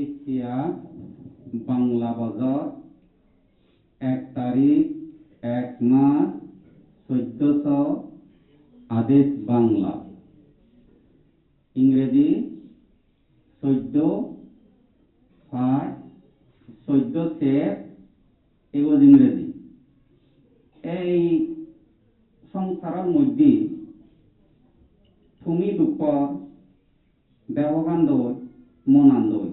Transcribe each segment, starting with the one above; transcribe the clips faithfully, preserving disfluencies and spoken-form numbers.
Sia Bangla bojor ek tarik, ek mas, soiddoso adej Bangla. Ingreji soiddo Far, soiddo Ser, egoj Ingreji. Ei songsaror moddhe tumi dukkor dehogandoi, monandoi.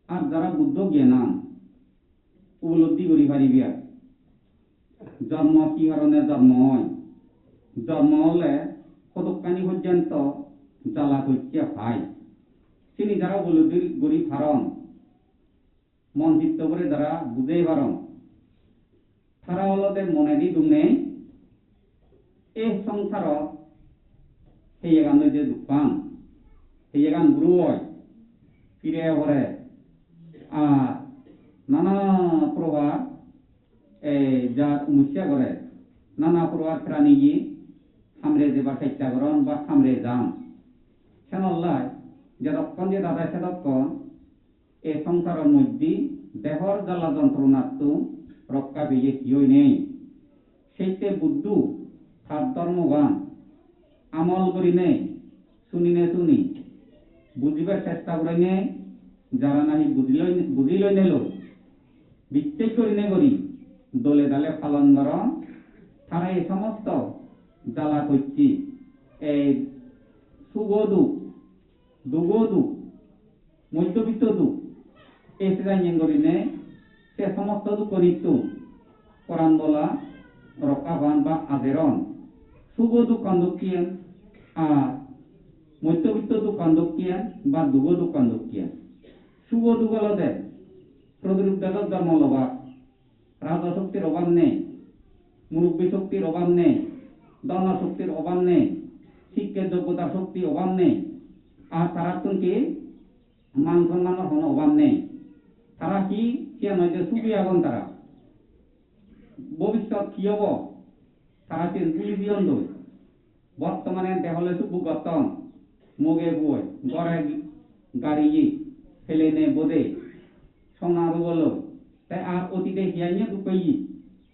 Ar jara Buddho gyanan upolobdhi guri paribe ar. Jormo hi harone jormo oi? Jormo ole hodokkani porjonto jala kocche pai. Sini jara upolobdhi guri paron, mon chitto guri jara bujei paron, tara olode monedi duk nei. Ei songsarot heyegan oi je duk pan, heyegan buro oi, pire pore, ar nana prokar ei jar onussa gore, nana prokar praniye hamre jebar chesta goron ba hamre jan. Senollai jedokkon je dade sedokkon ei songsaror moddhe dehor jala jontronattun rokka peye kiyoi nei. Sette Buddho tar dhormogan amol gurinei, sunine suni, bujibar chesta gurinei, jara nahi bujiloi, bujiloi nelo, bicchej gurinei guri dole dale palon goron, tara ei somosto jala kocche, ei sugo duk, dugo duk, moddhobitto duk, ei sidanyen gurinei se somosto dukkunittun poran bola rokka pan ba ajeron. Sugo duk hon duk kiyen, ar moddhobitto duk hon duk kiyen, ba dugo duk hon duk kiyen. Sugo duk olode Prodip Bedot jormo lobak, raja shoktir obab nei, murubbi shoktir obab nei, dhona shoktir obab nei, sikke joggotar shokti obab nei, ar tarattun hi man sommanor hono obab nei. Tara hi siyan hoide sugi agon tara. Bobissot hi obo? Tara siyen bhuli jeyondoi. Bortomane dehole suk buk gotton, moge boi, gore gariye, pelene bode, sona rubo loi. Te ar otide hiyanye duk peye,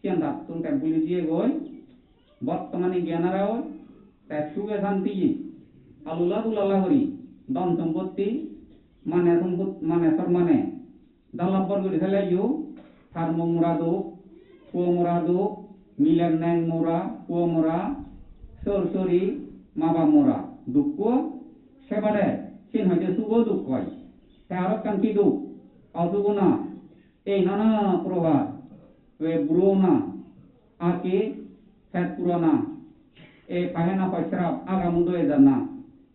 siyan tattun te bhuli jeyegoi. Bortomane gyan ara oi, te suge santiye, alula dulala guri, dhon sompotti, mane sompot-, mane sormane, dalap bor guri peleyo, tar mo mora duk, puo mora duk, miler neng mora, puo mora, sor sori, ma bap mora dukko, sebade siyen hoide sugo duk oi. Te aro ekkan hi duk? Osugo na, ei nana prokar, ei buro na, ar hi pet purana, ei pahena pachrap, aga mudo ejana,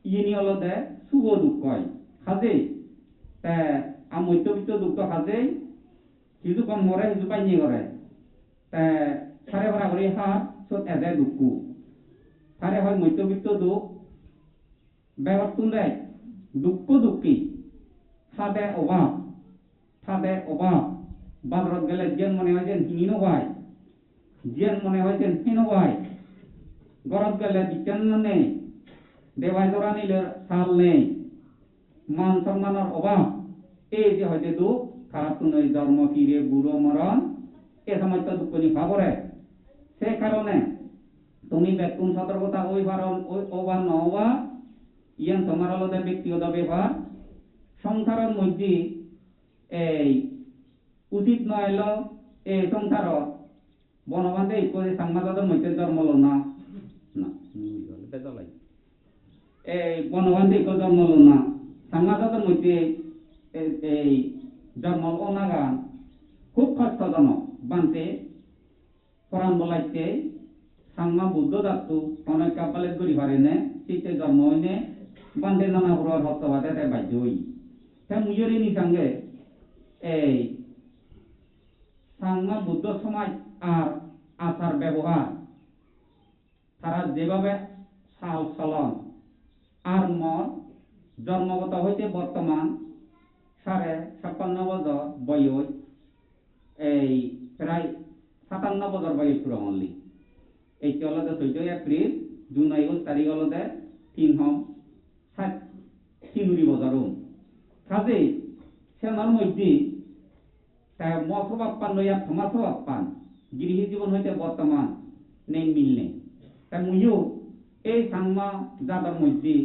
iyeni olode sugo duk oi. Hajei, te ar moddhobitto duk do hajei, hiju kon more, hiju banye gore. Te sare bara guri har, sot ede dukko. Tare hoi moddhobitto duk, begottun de dukko dukki, hade obab, Sade obab, bazarot gele jiyen mone hoi siyen hini no pai, jiyen mone hoi siyen hei no pai. Gorot gele bichchon nei, debaj dora nile sal nei, man sommanor obab. Ei je hoide duk, tarattun oi jormo, pire, buro, moron, ei somosto dukkoni pa pore. Se karone tumi bekkun sotorkota oi paron, oi, oba no oba, iyen tomar olode bektigoto bepar. Songsaror moddhe ei usit no elo, ei songsarot Bonobhante ikko je Changma jador moddhe jormo lo na? Na, bejal age. Ei Bonobhante ikko jormo lo na? Changma jador moddhe ei, ei jormo onagan hub hostojonok. Bhante poran bolatte Changma Buddho jatto hono ekka balet guri parene, sitte jormo oine, bhante nana prokar hosto pade te bajjo oye. Te mui eri ni sange ei Changma Buddho somaj ar achar bebohar, tara jebhabe sal solon, ar mor jormogoto hoite bortoman sare sappanno bojor boyoj, ei prai satanno bojor boyoj puron olli. Ecche olode soiddoi April, June ekuj tarik olode tin hom sat, tin uri bojor um. Kajei senor moddhe te mo sobabpan loi ar toma sobabpan, grihi jibon hoite bortoman nei mil nei. Te muiyo ei Changma jador moddhe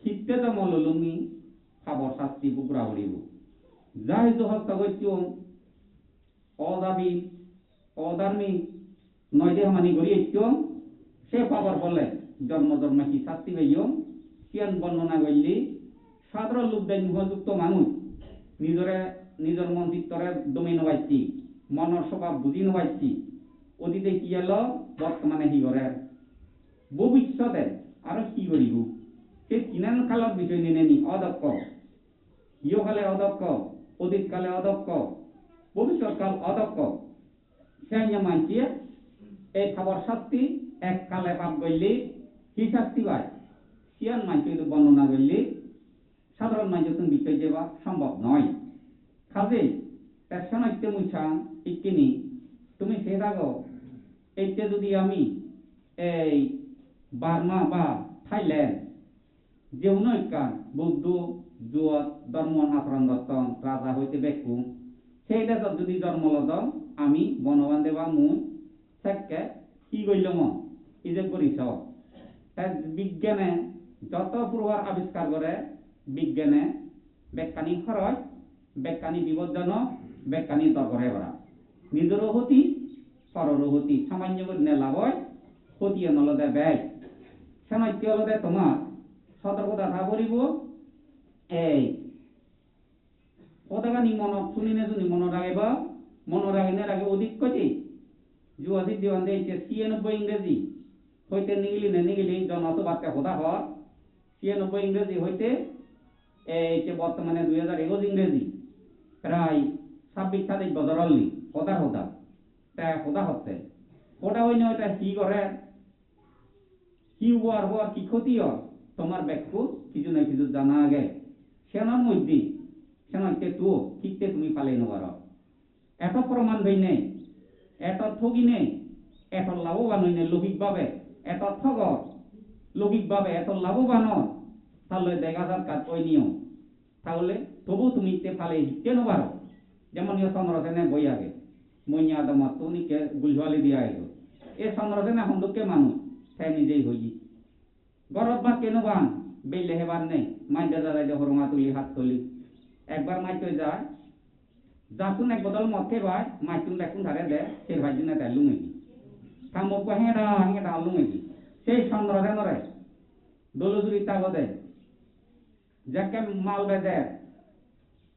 hitte jonom lolungi pabor sasti bhog gora poribo. Ja hissu hosto gocchong, odabi, odharmik, noi de hamani guri ecchong, se pabor phole jonmo jonmo hi sasti peyong, siyan bornona golle sadharon lok, dainyuhojukto manuj, nijore, nijor mon chittore dome no pacche, monor sobab buji no pacche, odite hi elo, bortomane hi gorer, bobissote aro hi goribo, se tinan kalor bisoy nineni odokko. Iho kale odokko, odit kale odokko, bobisot kal odokko. Senya manche ei pabor sasti, ek kale pap golle hi sasti pai, siyan manche idu bornona golle sadharon manjottun bichchej jeba sombhob noi. Kajei te senotte mui sang ikkini tumi se dago, ette judi ami ei Burma ba Thailand, je hono ekkan Buddho juot dhormo acharon gotton, raja hoite bekkun, sei dejot judi jonmo lodong, ami Bhagabante ba mui sekke hi gollong, ijeb guri so. Te bigyane joto purbar abiskar gore, bigyane bekkani horoj, bekkani bipodjonok, bekkani dorgore gora. Nijoro hoti, pororo hoti, samanyo gurinei lab oi, hotiyan olode bej. Senotte olode tomar sotorkota tha poribo. Ei hodagani monot suninei juni monot rageba, monot raginei rage odit hoide. Juwa siddhi bhante ecche siyanobboi ingreji hoite nigilinei nigili jono to batte hoda hor. Siyanobboi ingreji hoite, ei je bortomane dui hajar ekuj ingreji, prai sabbish satais bojor olli hodar hoda. Te hoda hotte, hoda hoine hoite hi gore, hi uar uar, hi khoti or, tomar bekku kiju na kiju jana age. Senor moddhe, senotte tuo hitte tumi palei no paro. Eto proman beinei, eto thoginei, eto laboban oinei loukik bhabe, eto thogor, loukik bhabe eto laboban or, tale dega jat kaj oi niyom. Tahole tobu tumi itte palei hitte no paro. Jemon iye Chandra Sene boi age, mui adomottun ikke gulhwali diya ego. E Chandra Sene hondokke manuj, te nijei hoye. Gorot bhat hei no pan, belle hebar nei, maj dada dai de horonga tuli hat tuli. Ekbar maj toi jai, jattun ek bodol mod hei pai, majtun bekkun tare de, ser paj jone te lungegi. Ta mokko heda heda lungegi. Sei Chandra Senore dole juri tagode, jekke mal bejer,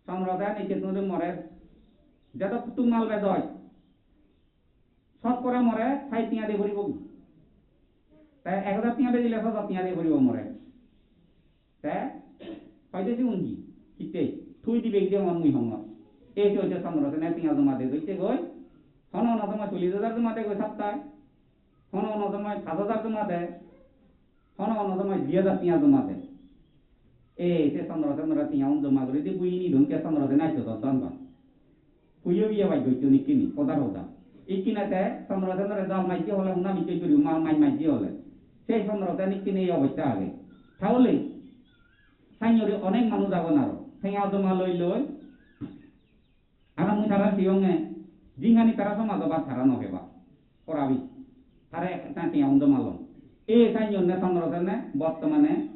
Chandra Sen ecche tun more, jedokkun mal bejoj, sotkora more sai tenga de poribo. Te ek hajar tenga bejile so hajar tenga de poribo more. Te hoide sigun hi? Hitte? Tui dibe gide hon mui hongor. Ei je hoide Chandra Sene tenga joma de doitte goi. Hono hono somoi chollish hajar joma de goi saptai. Hono hono somoi pach hajar joma de. Hono hono somoi di hajar tenga joma de. Ei se Chandra Senore tenga un joma guri di buini don ke Chandra Sene aito dor dan ba. Huyo biye bai goichchon ikkini, hodar hoda. Ikkine te Chandra Senore jal majje hole, huna bijje guri mal maj majje hole. Sei Chandra Sen ikkini ei obosta age. Tahole sanyori onek manuj agon aro. Tenga joma loi loi. Aro mui tara siyonge, jinghani tara somajo ba tara no heba. Porabi. Tara ek tenga tenga un joma lon. Ei sanyonne Chandra Sene bortomane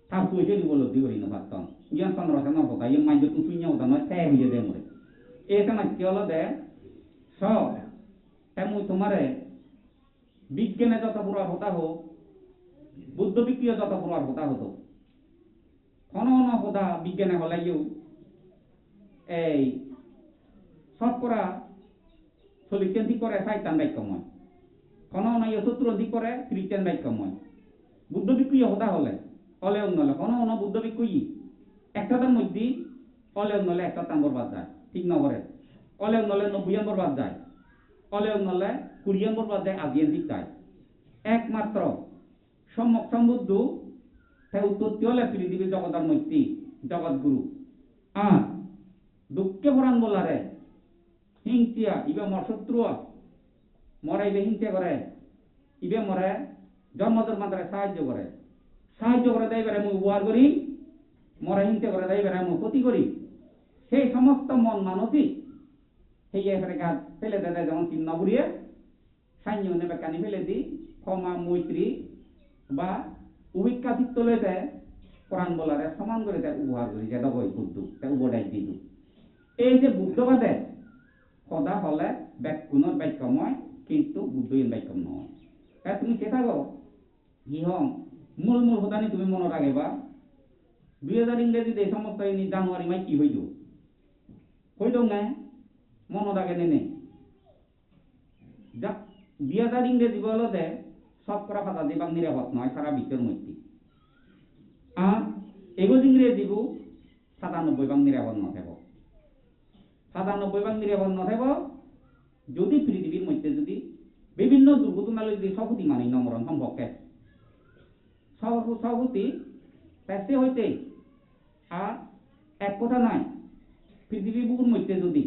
ta puo seni upolobdhi guri no patton. Iyan Chandra Senor hoda, iyan majjottun sunye hoda noi, te hoye de more. Ei senotte olode so, te mui tomare bigyane joto purbar hoda hok, Buddho bhikkhuyo joto purbar hoda hodok. Hono hono hoda bigyane holeyo ei sotkora chollish an thik gore, sait an bekkom oi. Hono hono yo sottur an thik gore, tris an bekkom oi. Buddho bhikkhuye hoda hole, ole ong nole, hono hono Buddho bhikkhuye ekshot or moddhe ole ong nole ekshot an borbad jai, thik no gore. Ole ong nole nobboi an borbad jai. Ole ong nole kuri an borbad jai, aji an thik thai. Ekmatro Sommok Sombuddho, te utpotti ole prithibi jogodor moddhe, jogot guru. Ar dukke poran bolare, hingsiya, ibe mor sotru, more ibe hingse gore, ibe more jonmo jonmantore sahajjo gore. Sahajjo gore de ibere mui upohar gori, more hingse gore de ibere mui hoti gori. Sei somosto mon manosik, heye pore gat pele dede jemon tin no puriye, sanyo ne bekkani pele di, khoma, moitri ba ubikka sitto loi te poran bolare soman guri te ubohar guri jedogoi Buddho, te ubodes didu. Ei je Buddho bade hoda hole bekkunor bekkom oi, kintu Buddho iyen bekkom noi. Te tumi se thago, hi hong, mul mul hodani tumi monot rageba. Dui hajar Ingreji de somosto ini January mas hi hoido? Hoidonge, monot rage ne nei? Ja, dui hajar Ingreji bo olode sotkora pada jebak nirapod noi sara bikkor moddhe. Ar egoj Ingreji bo satanobboi bhag nirapod no thebo. Satanobboi bhag nirapod no thebo, jodi prithibir moddhe jodi bibhinno durghotonaloi jodi so koti manuj no moron sompokke. So, so koti, te se hoite ar ek hoda nai, prithibi bukur moddhe jodi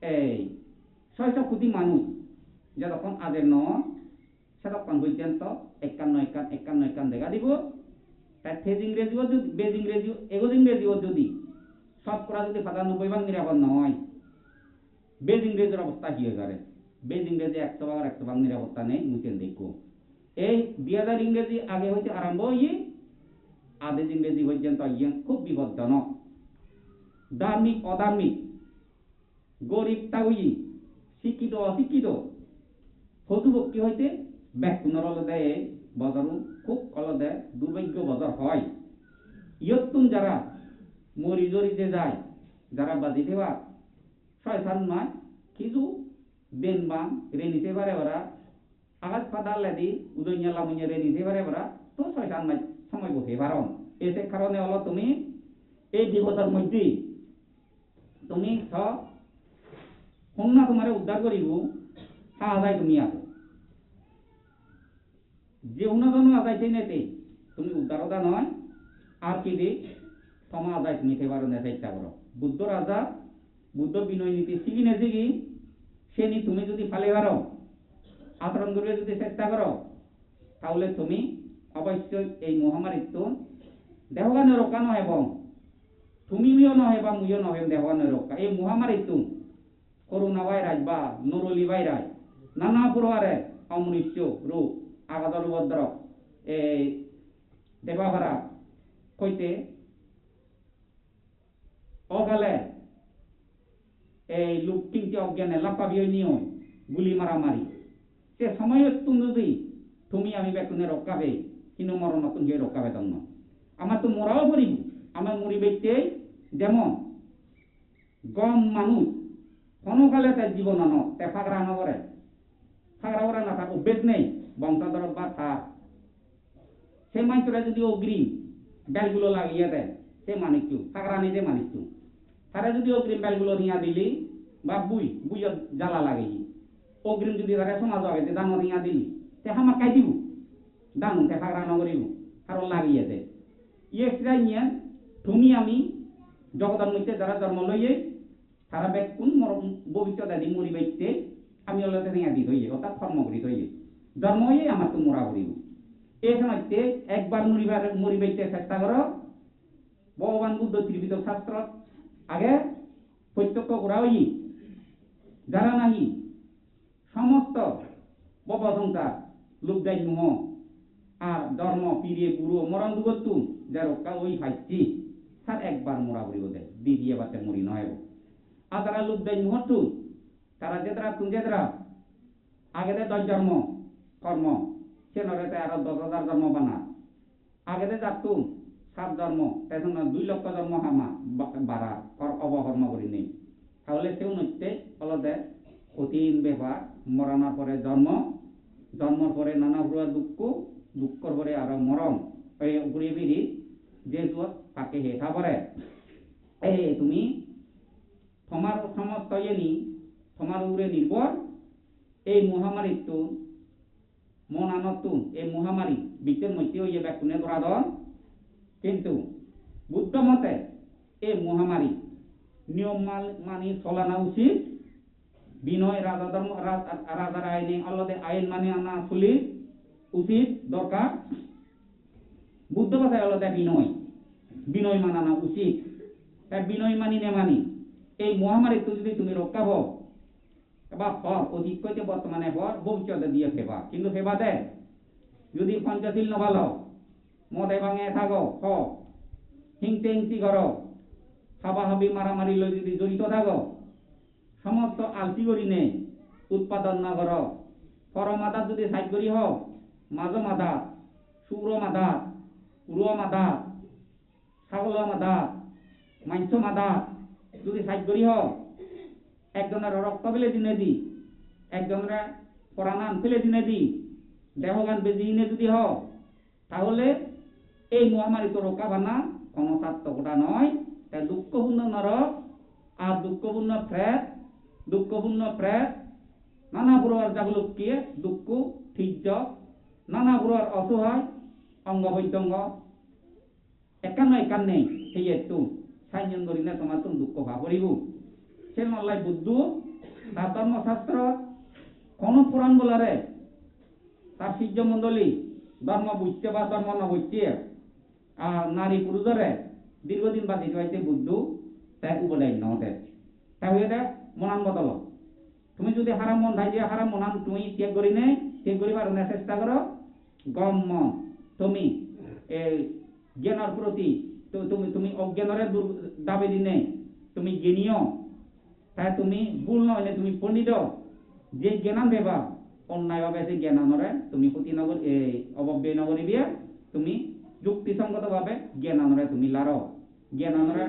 ei soy so koti manuj jotokkon ajer no on, sedokkon porjonto ekkan noi ekkan, ekkan noi ekkan dega dibo. Te bej Ingreji o jodi, bej Ingreji, egoj Ingreji o jodi sotkora jodi pachanobboi bhag nirapod no oi, bej Ingrejir obosta hi oi pare? Bej Ingreji ekso bhagor ekso bhag nirapotta nei, mui siyen dekko. Ei dui hajar Ingreji age hoite arombo oye, adej Ingreji porjonto iyen khub bipodjonok. Dharmik odharmik, gorib taguji, sikkito osikkito, posu pokkhi hoite bekkunor olode ei bojorun khub olode durbhagyo bojor hoi. Iyottun jara mori jori je jai, jara baji thebar, soy sat mas hiju den bang reni thei pare para, agas padal ledi udonya lamunya reni thei pare para, to soy sat mas somoy bo thei paron. Ei se karone olo tumi ei bipodor moddhe tumi so honna tomare uddar goribo, ha jai tumi aso. Je uno dono ajai tenete tumi uddar oda noi, ar ki di toma ajai tumi thei paro ne chesta goro. Buddho raja, Buddho binoy niti sigine sigi, seni tumi jodi pale paro, achoron guribe jodi chesta goro, tahole tumi obossoi ei mohamarittun dehogane rokka no hebong. Tumiyo no heba, muiyo no hem dehogane rokka. Ei mohamarittun Corona virus ba noroli virus, nana prokare omonusso rog, agador upodrob, ei deba para hoite okale ei luk kinti ogyane lappabi oinei guli maramari. Se somoyottun jodi tumi ami bekkune rokka pei, hino moronottun hiyo rokka pedong noi. Amattun morao poribo, amar muri bettei jemon gom manuj, hono kale te jibonanot te pagra no gore. Pagra gore na, tar obbes nei, bongso dorot ba tar. Se manujore jodi ogrim belgulo lageye de, se manuccho, pagra nei de manuccho. Tare jodi ogrim belgulo niya dili, ba bui, buiyot jala lageye. Ogrim jodi tare somajo agede dano niya dili, te hamakkai dibo. Dano te pagra no goribo, karon lageye de. Iye sira iyen, tumi ami jogodor moddhe jara jormo loye, tara bekkun mor-, bobissote di muribatte ami olode tenga di toye, orthat hormo guri toye. Jormo oye amattun mora puribo. Ei senotte ekbar muribar, muribatte chesta goro. Bhogoban Buddho Tripitok Sastrot age protyokko gora oye. Jara nahi somosto bhobo songsar, lub dej moho, ar jormo, pire, buro, moron dugottun je rokka oi pacche, tar ekbar mora puribo de, didiye batte muri no ebo. Ar tara lub dej mohottun, tara jedarattun jedara, agede doj jormo, kormo, siyenore te aro dos hajar jormo bana. Agede jattun sat jormo, te senotte dui lokko jormo hama ba-, bara, hor-, obohormo gurinei. Tahole se unotte olode kothin bepar, moronor pore jormo, jormor pore nana hurua dukko, dukkor pore aro moron. Ei ghuri phiri je suot pakke he tha pore. Ei tumi tomar somosto iyeni tomar ugure nirbhor, ei mohamarittun, monanottun, ei mohamari, bichor moddhe oye bekkune goradon, kintu Buddho mote ei mohamari niyom mal-, mani solana usit, binoy raja dhormo, ra-, rajar aine olode ain mani ana suli usit, dorkar. Buddho bhasai olode binoy, binoy manana usit. Te binoy mani ne mani, Ei mohamarittun judi tumi rokka po, eba por, odit hoite bortomane por, bobissote diye peba. Kintu peba de, judi Ponchosil no palo, mode bange thago, ho, hingse hingsi goro, haba habi maramari loi judi jorito thago, somosto alsi gurinei utpadon no goro, poro madat judi saj guri ho, majo madat, suro madat, uro madat, sagolo madat, manso madat judi saj guri ho, ekjonor rokto pele dinedi, ekjonore poranan pele dinedi, dehogan beji hine judi ho, tahole ei mohamarittun rokka pana hono sartokota noi. Te dukkopunno norok ar dukkopunno pret, dukkopunno pret, nana prokar jagolukkiye dukko, tijjok, nana prokar osohay, ongo potyongo, ekkan noi ekkan nei, heyettun sanyon gurinei tomattun dukko pa poribo. Sen mollai Buddho tar dhormo sastrot hono poran bolare tar sijjo mondoli dhormo bujje ba dhormo no bujje, ah, nari purujore dirgodin badi roite Buddho te ubodes no de. Te hoyede monan bodolo. Tumi judi haram mon thai je haram monan tumi tyag gurinei, tyag guribar jone chesta goro, gom mon, tumi ei gyanor proti, tu-, tumi, tumi ogyanore dur-, dabe dinei, tumi gyani o, te tumi bul no hoinei tumi pondit o, je gyanan peba, onnai bhabe se gyananore tumi hoti no gor-, ei, obobyay no guribe, tumi jukti songoto bhabe gyananore tumi laro. Gyananore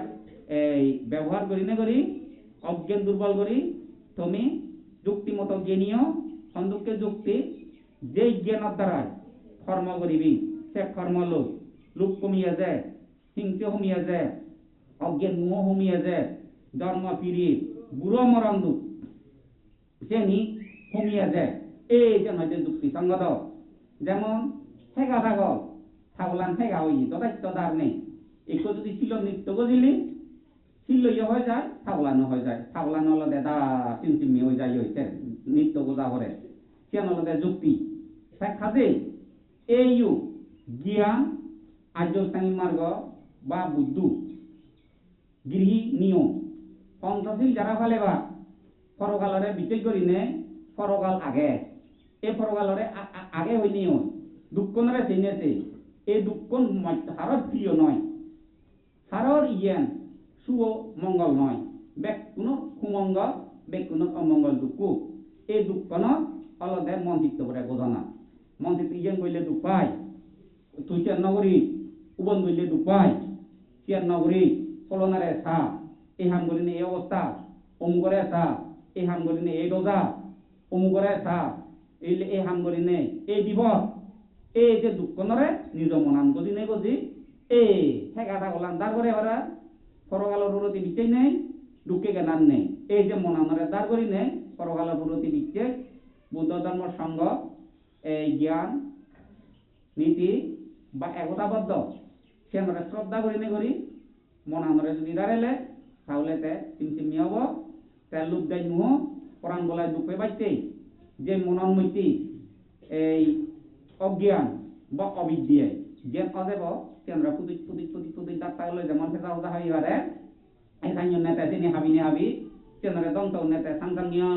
ei bebohar gurinei guri, ogyan durbol guri, tumi jukti moto gyani o, hondokke jukti, je gyanor darai kormo guribi, se kormo loi lub homi eje, hingse homi eje, ogyan moho homi eje, jormo piri, buro moron duk, seni homi eje. Ei jen hoide jukti songoto. Jemon hega thagol, thagolan hega oye, jothesto dar nei. Ekko judi silot nitto gojili, silloyo hoi jai, thagolan-o hoi jai. Thagolan olode da simsimmi hoi jai, oite nitto goja pore. Siyan olode jukti. Te hajei eiyo gyan, Arjo Ostangik Margo ba Buddho, grihi niyom, Ponchosil jara palebar, porogalore bichej gurinei porogal age. Ei porogalore a-, a-, age hoinei oi, dukkonore seinei sei. Ei dukkon moj-, haror priyo noi. Haror iyen suo mongol noi, bekkunor kumongol, bekkunor omongol dukko. Ei dukkono olode mon chitto bore gojana. Mon chitto iyen goille duk pai, tui siyan no guri, ubon goille duk pai, siyan no guri, holonare sa, ei ham gurinei ei obosta, omugore sa, ei ham gurinei ei doja, omugore sa, ei, ei ham gurinei ei bipod, ei je dukkonore nijo monan gojinei goji, ei hega thagolan dar gore para, porogalor proti bichej nei, dukke gyanan nei. Ei je monanore dar gurinei porogalor proti bichej, Buddho Dhormo Songho, ei gyan, niti ba ekota boddo, siyanore sroddha gurinei guri, monanore judi darele, tahole te simsimmi obo, te lub dej nuo, poran bolai duk pebatte, je monan moddhe ei ogyan ba obidye, jen ojebo, siyanore puduj, puduj, puduj, puduj datta loi jemon pesa hoda hoi pare, ei sanyon nete sini habine habi, siyanore dongto nete sang sang niyo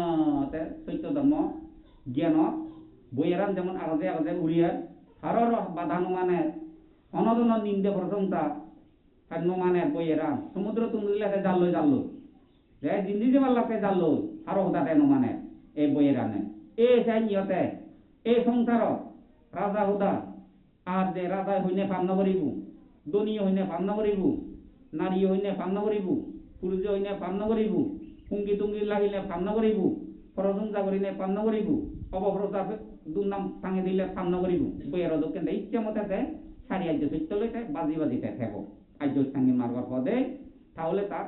te sotto dhormo gyanot, boiyeran jemon agode agode uriye, haror bada no mane, hono jono ninde prosongsa, Ar no maner boiyeran. Somudro tun dile te jalloi jalloi. Te jindi jebar lage jalloi. Haro hoda te no maner. Ei boiyerane. Ei sen iyote. Ei songsarot. Raja hoda. Ar je raja hoine pap no goribo. Dhoni hoine pap no goribo. Nari hoine pap no goribo. Puruj hoine pap no goribo. Hungi tungi lagile pap no goribo. Prosongsa gorine pap no goribo. Oboprosar durnam tange dile pap no goribo. Boiyero dokken te icche mote te sari ajjo sotto loi te baji baji te thebo. Ajjo Ostangik margor pode, tahole tar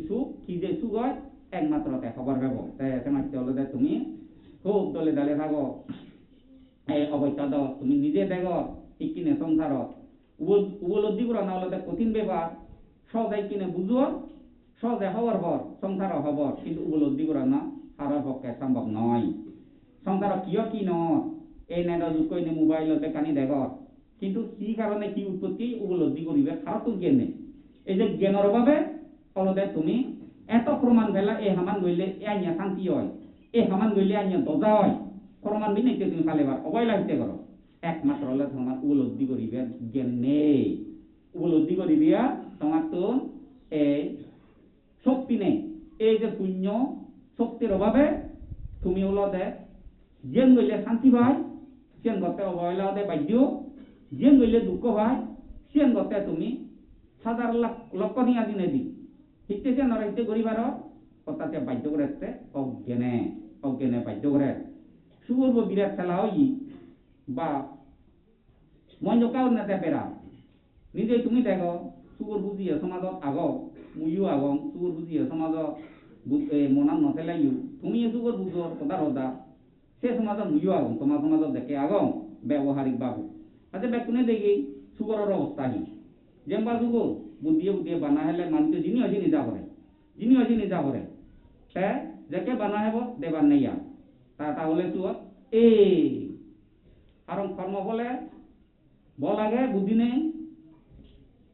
suk, hi je suk oi, ekmatro te hobor pebo. Te senotte olode tumi hub dole dale thago. Ei obosta do tumi nije dego, ikkine songsarot. Ubo-, upolobdhi gorana olode kothin bepar. Soje ikkine bujo, soje hobor por, songsaro hobor, kintu upolobdhi gorana haror pokke sombhob noi. Songsarot kiyo ki no, ei nedo jukko ine mobile-ot bekkani degor. Kintu hi karone hi utpotti upolobdhi guribar harottun gyan nei. Ei je gyanor obhabe olode tumi Eto proman pela, e haman goille e anya santi oi, e haman goille anya doja oi. Proman bine hitte tumi palebar, obohela hitte goro. Ekmatro ole tomar upolobdhi goribar gyan nei. Upolobdhi goribar tomattun ei shokti nei. Ei je punyo shoktir obhabe tumi olode jiyen goille santi pai, siyen gotte obohela ode bajjo, jiyen goille dukko pai, siyen gotte tumi hajar lak-, lokko tenga dinei di. Hitte siyenore hitte guri paro? Orthat te bajjo gorette, oggene, oggene bajjo gorer. Sugorbo birat pela oye, ba, mon jokka gurinei te bera. Nije tumi dego, sugor bujiye somajot ago, muiyo agong, sugor bujiye somajot bu-, e, monat no teleyo. Tumiyo sugor bujor, hodar hodar. Se somajot muiyo agong, toma somajot jekke agong, beboharik bhabe. Acha bekkune degi sugoror obosta hi? Jemba sugor, buddiye buddiye bana hele manuccho jini oi sini ja gore. Jini oi sini ja gore. Te jekke bana hebo, debar nei ar. Ta, tahole suot, e, karon kormo phole bol age, buddhi nei,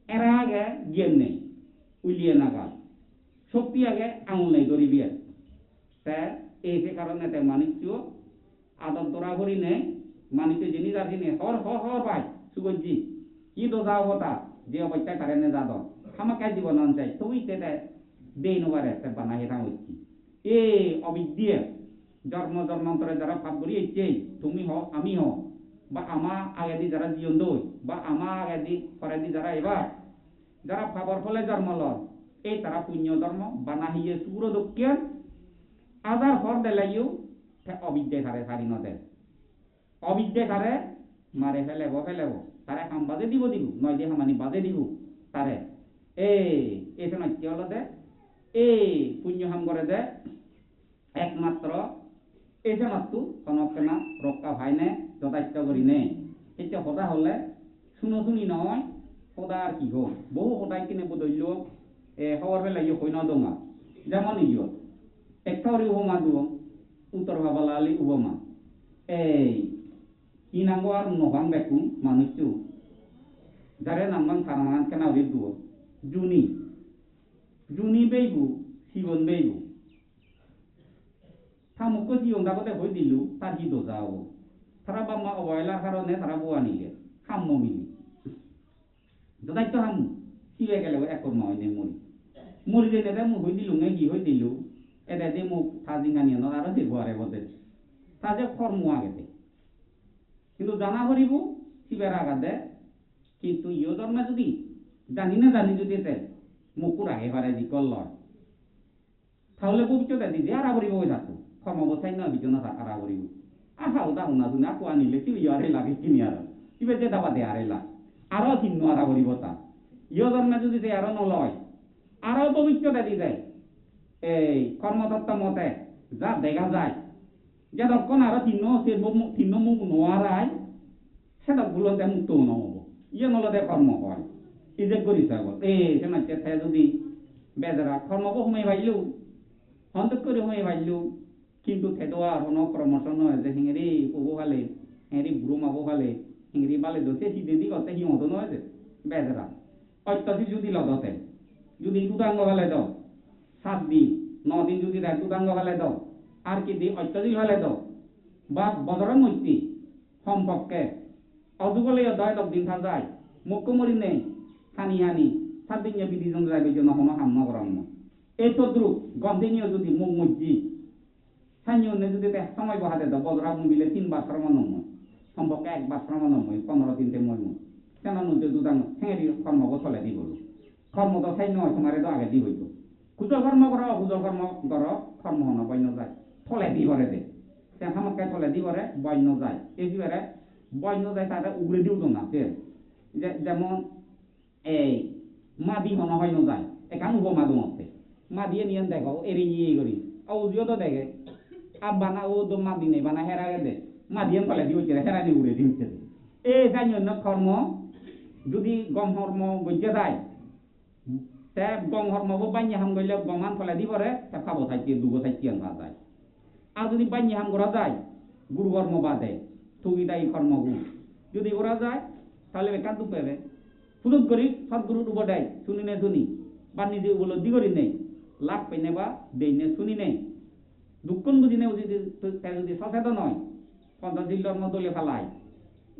era age, gyan nei, uliye nagar, shokti age, angul nei dhoribar. Te ei se karone te manuccho adot dora gurinei, manuccho jeni jar hini hor hor hor pai, sugojji. Hi doja obo ta, je obosta tare nejadon. Hamakkai jibonan jai, tobu hitte te dei no pare, te bana heta hocche. Ei obiddiye, jormo jormantore jara pap guri ecche, tumi ho, ami ho, ba ama agedi jara jiyon doi, ba ama agedi poredi jara ebar, jara papor phole jormo lon, ei tara punyo dhormo, bana hiye suguro dokken, ajar por deleyo, te obiddye tare sari no de. Obiddye tare mare pelebo, pelebo. Tare ham baje dibo, dibo, noi de hamani baje dibo tare. Ei, ei senotte olode, ei punyo ham gorede, ekmatro ei senottun hono ekkena rokka pai ne, jodaitto gurinei. Ecche hoda hole suno suni noi, hoda ar hi hom? Bohu hoda ikkine bodollo, e, hobor peleyo hoi no donga. Jemon iyot ekka guri upoma duong, Uttor Phabalali upoma. Ei, hi nang gor no pang bekkun manuccho. Jare nang bang tara nang kena guri duo. Juni. Juni beibo, sigon beibo. Ta mukko sigon dagode hoi dillo, tar hi doja obo? Tara bap ma obohelar harone tara bo anile, hammo mili. Jodaitto hammo, sibe gele ekkor ma oine mori. Mori jeinei de mui hoi dilunge, hi hoi dillo, ede de mui ta jinghaniyanot aro debo are bode. Ta je kormo agede. Hintu jana poribo, sibe ragade, hintu iyo dhorme judi, jani na jani judi te mukko rage pare jikkor loi. Tahole bobissote di je ara poribo oi thakko, kormo bo sainno bijo na ara poribo. Aha, oda honna sune akko anile sibe yo are lage kini aro. Sibe je daba de are la. Aro tinno ara poribo ta. Iyo dhorme judi te aro no loi. Aro bobissote di je. Ei kormo tottro mote ja dega jai. Jedokkon aro tinno se bo-, tinno muk no arai, sedok gulonte mukto no obo. Iyen olode kormo hoi. Ijek guri sagol. E, se macche te judi bejara kormobo home paillo, hondok guri home paillo, kintu te do ar hono promotion no oye je hengeri pobo pale, hengeri buro mabo pale, hengeri bale do se hidedi gotte hi odo no oye je bejara. Otto di judi lodote, judi dudango pale do, sat din, no din judi re dudango pale do, ar ki di otto di pale do, ba bojoro moddhe, hom pokke, odugole yo doi lok din tha jai, mukko mori nei, hani hani, sat din yo bidi jon jai, bidi jon hono ham no gorong mo. Ei todrup, gom din yo judi muk mojji, Sanni onne judi te somoy bo hade do, bojorot mui bile tin bar sromon ong mui. Sompokke ek bar sromon ong mui, ponero din te mui mui. Seno nujje dudang hengeri kormo bo tole di bolo. Kormo do sanni oi, tomare do age di hoito. Kujo kormo goro, okujo kormo goro, kormo hono boi no jai. Tole di pore de. Sen hamokke tole di pore, boi no jai. Ei jibere boi no jai, tare ugure di udon na, sen. Je-, jemon Ei, madi hono hoi no jai. Ekkan upoma dongotte. Madi eni iyen dego, eri ye guri. O udiyo do dege. A bana o do madi nei, bana hera gede. Madi iyen toledi ucche, hera ni uguredi ucche. Ei jani onno kormo, judi gom kormo gojje jai, te gom kormo bo banye ham golle goman toledi pore, te pabo thacche, dugo thacche an pa jai. Ar judi banye ham gora jai, guru kormo bade, tugi dagi kormo gun judi gora jai, tahole bekkan duk pebe. Pudut guri Sadgurur upodej sunine suni, ba nije upolobdhi gurinei, Lak peinei ba deinei suninei, dukkun bujinei judi te judi sosedon oi, ponchosil dhormo dole palai,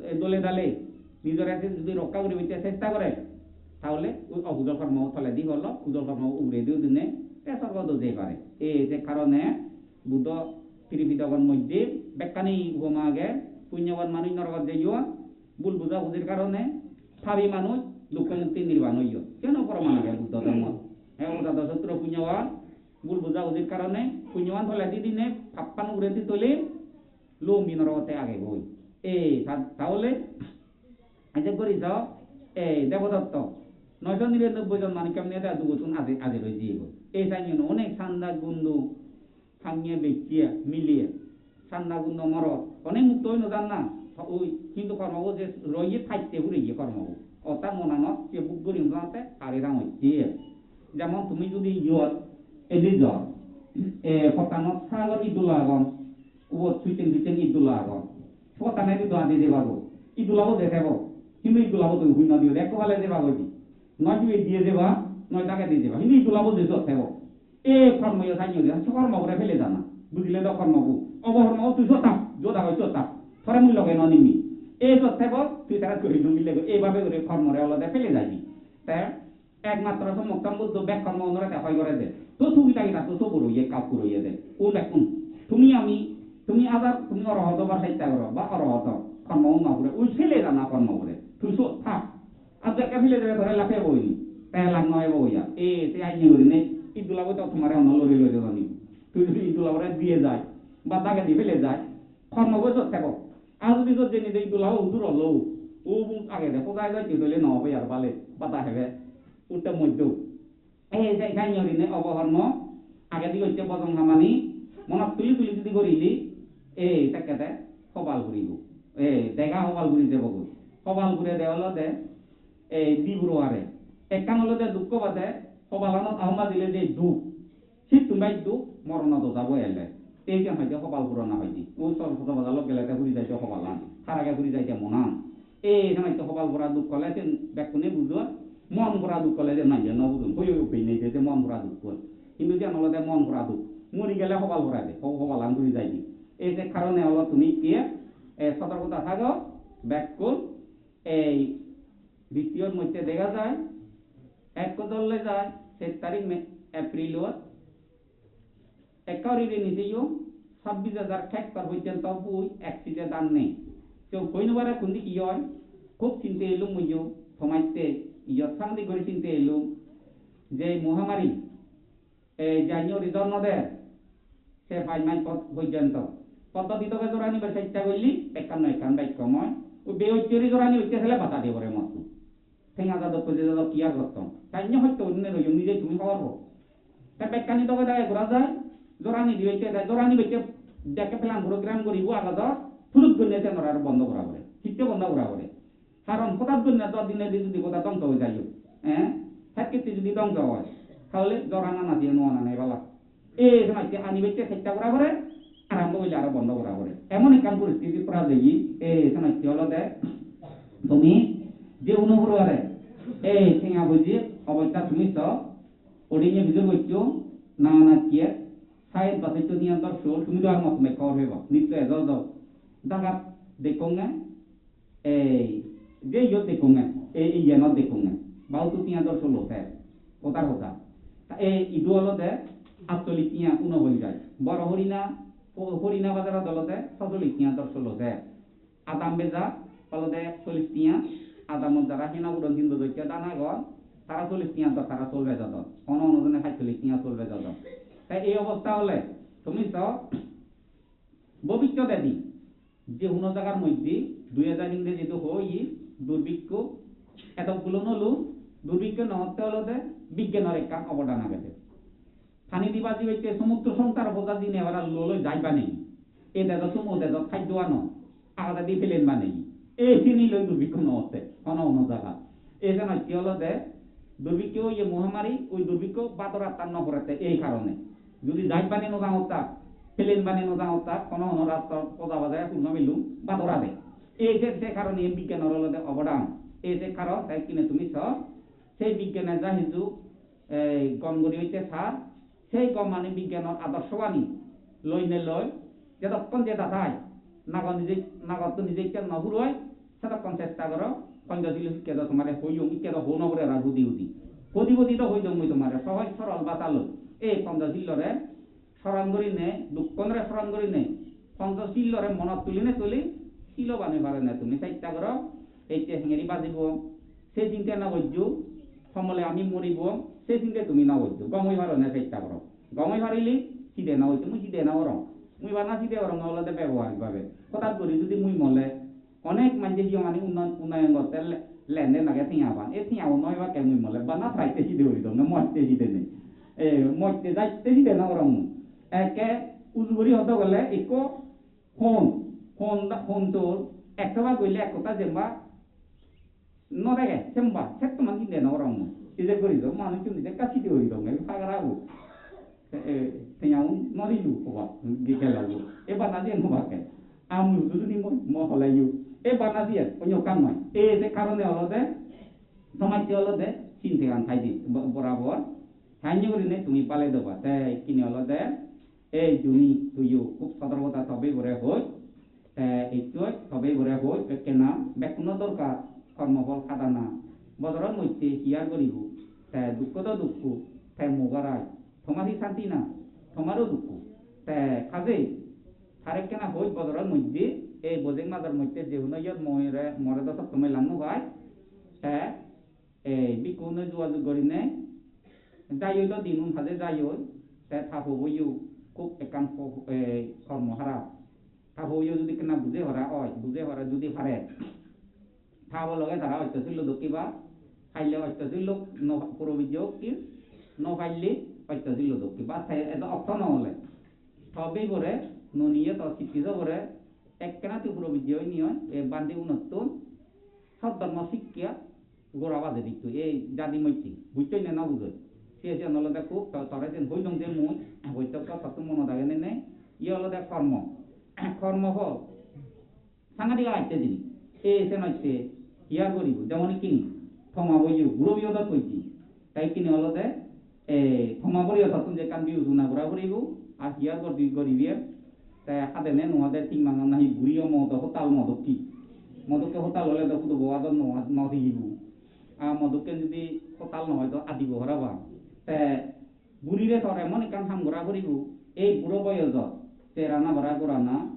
e, dole dale nijore te judi rokka guribatte chesta gore, tahole oi okujol kormo toledi golo, kujol kormo uguredi udinei te sorgot jei pare. Ei je karone Buddho Tripidogon moddhe bekkani upoma age, punyoban manuj norogot jeyon, bul bujabujir karone pabi manuj dukko mukti nirban oyon. Siyan o proman age Buddho dhormot. He Ojata Sutro punyoban, bul bujabujir karone punyoban toledi dinei pappan uguredi tuli lumbi norogotte agegoi. Ei ta-, tahole ejek guri so, ei Debodotto noisho niranobboi jon manuj kemne de dugottun ajer, ajer oi jiyegoi. Ei sannye no onek sanda gundu, sannye bechchiye miliye sanda gundu morot onek mukto oi no jan na. Oi hintu kormobo je roye, thaitte pureye kormobo. Orthat monanot se buk guri no janotte hari rang hocche. Jemon tumi judi iyot edi jor, e, pottanot sagor iddola agon, ubot succhen succhen iddola agon. Pottanot iddola adi jebagoi. Iddolabo je thebo. Hintu iddolabo tui hoi no diyo de, ekko pale jebagoi di. Noi tui ediye jeba, noi dagedi jeba. Hintu iddolabo je jot thebo. E kormo yo sannye de, se kormobore pele jana. Bujile do kormobo. Obohormo tui sot thak, jot agoi sot thak. Tore mui loge no nimi. E jot thebo, tui tara turi no mile go. Eibabe guri kormore olode pele jai di. Te ekmatro Sommok Sombuddho bek kormo unore te hoi gore de. To tumi dagi na to sobor oye, ekka ukkur oye de. O bekkun. Tumi ami, tumi abar, tumi orohot obar chesta goro, ba orohot o. Kormo unno pure, ui sele jana kormo pure. Tui sot thak. Ar jekke pele debe tore lak pebo ni. Te lak no ebo oya. E, te ai ni gori nei. Iddolabo to tomare onno lori lori doni. Tui jodi iddolabore diye jai, ba dagedi pele jai, kormobo sot thebo. Ar jodi sot jeni de iddolabo udur olo, o bu agede, hodai jai tole no obo ar bale, bada hebe, utte moiddo. Ei je ekkan yorine obohormo, agedi gocche bojong hamani, monot tuli tuli judi gorile, ei tekkede hobal puribo. Ei dega hobal puri jebogoi. Hobal purede olode, ei di puro are. Ekkan olode dukko bade, hobalanot ahom bajile je duk. Sittun bej duk, moronot ojabo ele. Ei je hoide hobal purana hoide. O sor hoto bajalot gele te puri jaide hobalan. Tar age puri jaide monan. Ei je hoide hobal pura duk hole sen bekkune bujon. Mon pura duk hole je manje no bujon. Hoi hoi ubbey nei je, je mon pura duk hol. Hintu jiyan olode mon pura duk. Mori gele hobal pura de. Ho-, hobalan puri jaide. Ei je karone olo tumi kiye, e, sotorkota thago, bekkun. Ei video-r moddhe dega jai, ekko dol loi jai, sat tarik me-, April-ot ekka guri reni jeyong, sabbis hajar hectare porjonto bui ek sije dhan nei. To hoi no pare hundi hi oi, hub chinte elung muiyo, tomatte iyot sangdik guri chinte elung, je mohamari, ei janye guri jonmo der, se pach maj pod-, porjonto. Poddoti toge jorani ber chesta golle, ekkan noi ekkan bej kom oi. O bej guri jorani hocche sele bata diye pore motto. Tenga jadok poje jadok ki ar gotton. Janye hosto guri ne royong nije tumi hobor po. Te bekkani toge dage gora jai, jorani diye hocche, te jorani bej jekke plan program guribo agodot, purut gonne se nora bondo gora pore. Hitte bondo gora pore. Karon hotat guri na dor dinedi judi goda dongso oi jai, eh? Het kitti judi dongso oi, tahole jor ana na diye no ana nei bala. Ei senotte ani bette chesta gora pore, arambo oile aro bondo gora pore. Emon ekkan poristiti pora jeye, ei senotte olode tumi je uno puro are, ei tenga boji obosta tumi so, odinge bijor goccho, na na kiye, sait ba sotto niyantor sol, tumi do ar mot mekka hor peba, nitto ejo ejo. Dagat dekkonge, ei, je iyot dekkonge, ei, ei iyanot dekkonge, bauttu tiya dor solo ser, hodar hoda. Ta ei idu olode atchollish tiya uno hoi jai. Boro horina, ho-, horina bazarot olode sochollish tiya dor solo ser. Adam beja olode chollish tiya, adamot jara hena gudon hindu dokke dana gon, tara chollish tiya dor tara sol bejodon. Hono hono jone pachchollish tiya sol bejodon. Ta ei obosta ole, tumi so, bobissot edi je hono jagar moddhe dui hajar Ingreji do hoi, durbikko edokgulo nolo, durbikko no otte olode bigyanor ekkan obodan agede. Pani diba dibatte somudro songsar boja dine ebara loloi jai banei. E dejot sum o dejot khaddo ano, agadi plane banei. E sini loi durbikko no otte, hono hono jagat. E jenotte olode durbikko oye mohamari, oi durbikko bador attan no porette ei karone. Judi jahaj bani no jangotta, plane bani no jangotta, hono hono rastar poja baja purno milum bador ade. Ei je, je karone ei bigyanor olode obodan. Ei je karon, tai kine tumi so, sei bigyane ja hiju, ei, gom guri oitte sar, Sei gom mane bigyanor adorsho bani loinei loi, jedokkon je datai nago nije, nagottun nije ikke no puroi, sedokkon chesta goro, Panchashilo sikke do tomare hoyong, ikke do hoi no pore ar hudi hudi. Hudi hudi do hoi dong mui tomare, sohoj sorol bhasha loi. Ei Panchashilore soron gurinei, dukkonore soron gurinei, Panchashilore monot tulinei tuli, siloban oi paronne tumi chesta goro, ecche hengeri bajibo, se chinte no gojjo, homole ami moribo, se chinte tumi no gojjo, gom oi paronne chesta goro. Gom oi parile, side no gojjo, mui side no gorong. Mui bana side gorong olode beboharik bhabe. Hotat guri judi mui mole, onek manje jiyongani unno-, unnoyon gotte le-, lenden age tenga pan. E tenga un noi bakke mui mole bana saite side guri dong, motte side nei. E, motte jatte side no gorong mui. Ekke uju guri hodo gole ekko hon, hon da, hon to ekko ba goile ekko ta jemba no dege, semba, setto man side no gorong mui. Ije guri do, manuchchun ije ekka side guri dong, ei pagara bo. E, e, tenga un no dilu, oba, gi gelo bo. E bana diye no bakke. Ami udu duni mo, mo hole yu. E bana diye, onyo kam noi. E je karone olode, somajje olode, sinte gan thai di, bo-, borabor. Thai nyo gurinei tumi pale doba. Te ikkine olode, ei juni tuiyo hub sotorkota tobe bore hoi. Te ikkoi tobe bore hoi, ekkena bekkuno dorkar, kormo phol hadana. Bojoror moddhe hi ar guribo? Te dukko do dukko, te mugarai, tomar hi santi na? Tomaro dukko. Te kajei, tar ekkena hoi bojoror moddhe, ei bojek major moddhe je hono iyot more, more do sotto moilan no pai. Te ei bhikkhune jogajog gurinei, jai oi do dinun haje jai oi, te ta poboyo hub ekkan po-, ei, kormo harap. Ta poboyo judi ekkena buje para oi, buje para judi pare, ta pobo loge tara Osto Sillo dokkiba, palle Osto Sillo no purobijje okke, no palle Osto Sillo dokkiba, te edo okto no ole. To bebore, noniye to sitti sobore, ekkena tui purobijje oinei oi, ei bhante unottun sot dhormo sikkya gora baje ditto, ei jadi moitte, bujjoi ne no bujjoi? Siye siyan olode hub, to-, tore siyen hoi dong je mui, boitok to tottun monot age ne nei, iye olode kormo, kormo phol. Sangadik atte jinis. Ei senotte hi ar guribo? Jemon ikkini, toma boyo, guro biyo dot hoiye. Tai ikkini olode, e, toma boyo tottun je ekkan biuchona gora puribo, ar hi ar gor-, goribe? Te hadene nuo de, tin mangan nahi guriyo modo hotal modokke. Modokke hotal ole do hudu boga do nuo, no sigibo. A modokke judi hotal no oi do adibo parapang. Te gurire tor emon ekkan ham gora puribo, ei buro boyojot te rana bara gorana,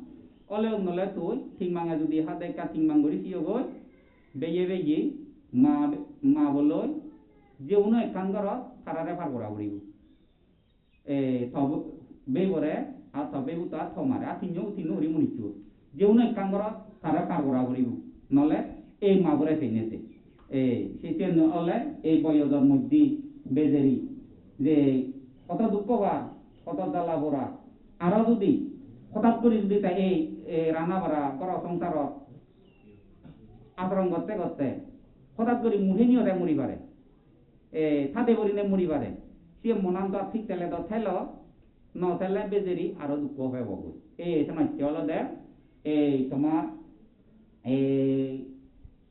ole unole tui ting mange judi hade ekka ting mang guri siyogoi, beye beye ma, ma boloi, je uno ekkan gorot tarare par gora puribo. E, to bebore, ar to bebuto, ar tomare, ar tinno, tinno guri municcho. Je uno ekkan gorot tare par gora puribo. Nole ei mabore seinete. E, se, siyen ole ei boyojor moddhe bejeri. Je hoto dukko ba, hoto jala pora. Aro judi hotat guri judi te ei, ei rana bara goro songsarot asoron gotte gotte hotat guri mui heniyo te muri pare. E, tade gurinei muri pare. Siye monan do thik tele do thelo, no thele bejeri aro dukko pebo goi. E, senotte olode, ei tomar, ei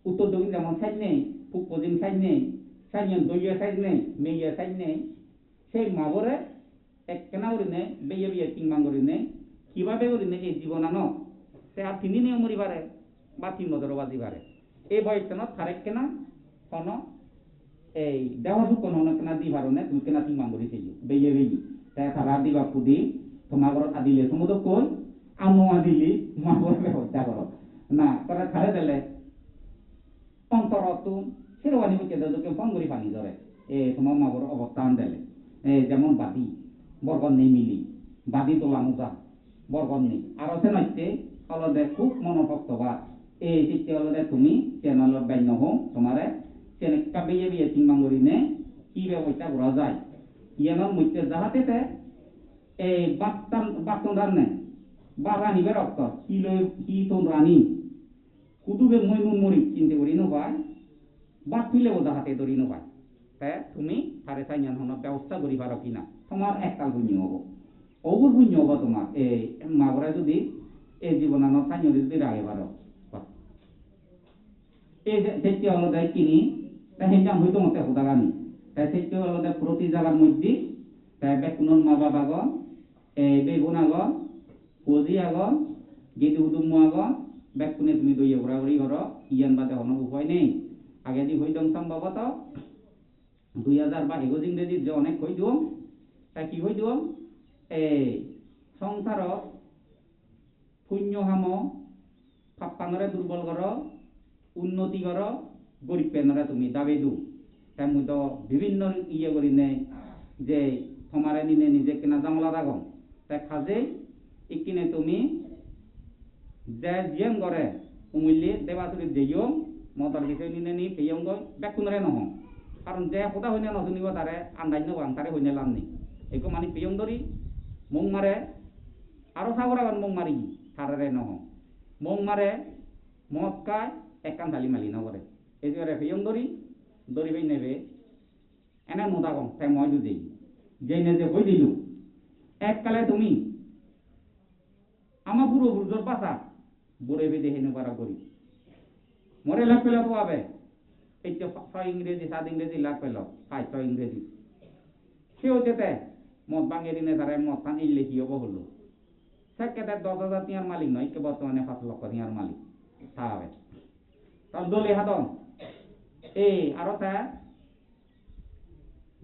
uttor dokkhin jemon side nei, puk pojim side nei, side nei, doye side nei, meye side nei, sei mabore ekkena gurinei beye beye ting mang gurinei, kibabe gurinei ei jibonanot te ar tin dine muri pare, ba tin bojoro baji pare. Ei boyossanot tare ekkena hono ei deba sukko hono ekkena di paro ne, tumi ekkena ting mang guri seyo, beye beye. Te tara dibak hudi, toma gorot adile somodokkoi, ar no adile ma bor bebosta goro. Na, tara tare dele, ontorottun sero pani pocche de dokke pon guri pani jore. E, toma ma bor obostan dele. E, jemon badi, borgon nei mili, badi dola moja, borgon nei. Aro senotte olode hub mono pokto ba. E, sitte olode tumi siyen olode bej no hom, tomare siyen ekka beye beye ting mang gurinei hi bebosta gora jai. Iyenor moddhe jahate te ei battan, battun ranne, ba ranibar okto, hi loi, hi ton rani, hudu be mui nun muri chinte guri no pai, bat pilebo jahate dori no pai. Te tumi tare saiyan hono bebosta guri paro kina, tomar ektal punyo obo. Obur punyo obo tomar, ei ma bore judi ei jibonanot saiyan judi rage paro. Ei se, sette olode kini, te henjan hoi tongotte hodagani. Te sette olode proti jagar moddhe Te bekkunor ma bap agon, ei bei bon agon, puoji agon, gedi hudummo agon, bekkune tumi doye gora guri goro, iyan bade hono upai nei. Agedi hoi dong sombhoboto dui hajar ba egoj ingreji je onek hoi dong, ta hi hoi dong? Ei songsarot punyo hamo, pappanore durbol goro, unnoti goro, goribbenore tumi dabe do. Te mui do bibinno iye gurinei je tomare ninei nije ekkena jangalat agong. Te kajei ikkine tumi je jiyen gore umulli debasurit jeyong, modor bisoy nineni peyonggoi, bekkunore no hong. Karon je hoda hoine no sunibo tare andaj no pang, tare hoine lab nei. Ekko manuj peyong dori, muk mare, aro sagor agon muk mari, tarare no hong. Muk mare, mod khai, ekkan tali mali no gore. Ejibare peyong dori, dori pei nebe. Ene mudagong, te moi dudei. Jeinei je hoi dilu. Ekkale tumi ama puro purujor basa, bore bede hene bara gori. More lak pelo to abe. Ecche so ingreji, sat ingreji lak pelo, pach so ingreji. Se ojete, mod bangeri ne tare mod tan ille hi obo holo. Sekke te dos hajar tiyar malik noi, ikke bortomane pach lokko tiyar malik. Ta abe. Ton dole hadon. E, aro te,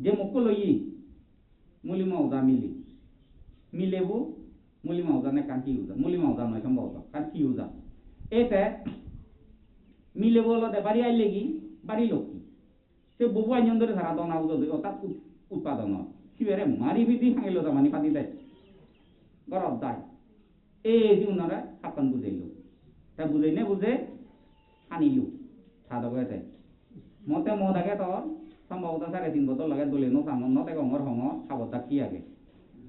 je mokko loye, muli mauda mile. Milebo, muli mauda ne kan hi uda. Muli mauda noi sombhoboto, kan hi uda. Ete, milebo olode bari ailegi, bari lokki. Se bobo anyon dore tara dona udo de, ortat ut-, utpadon or. Sibere mari pidi hangelo damani padi de. Gorot dai. E jigunore hakkan bujeilo. Ta bujeinei buje hanilo. Sadogo ete. Mote mod age tor, sombhoboto sare tin botol age, dole no sangor, no degongor hongor, habor dak hi age.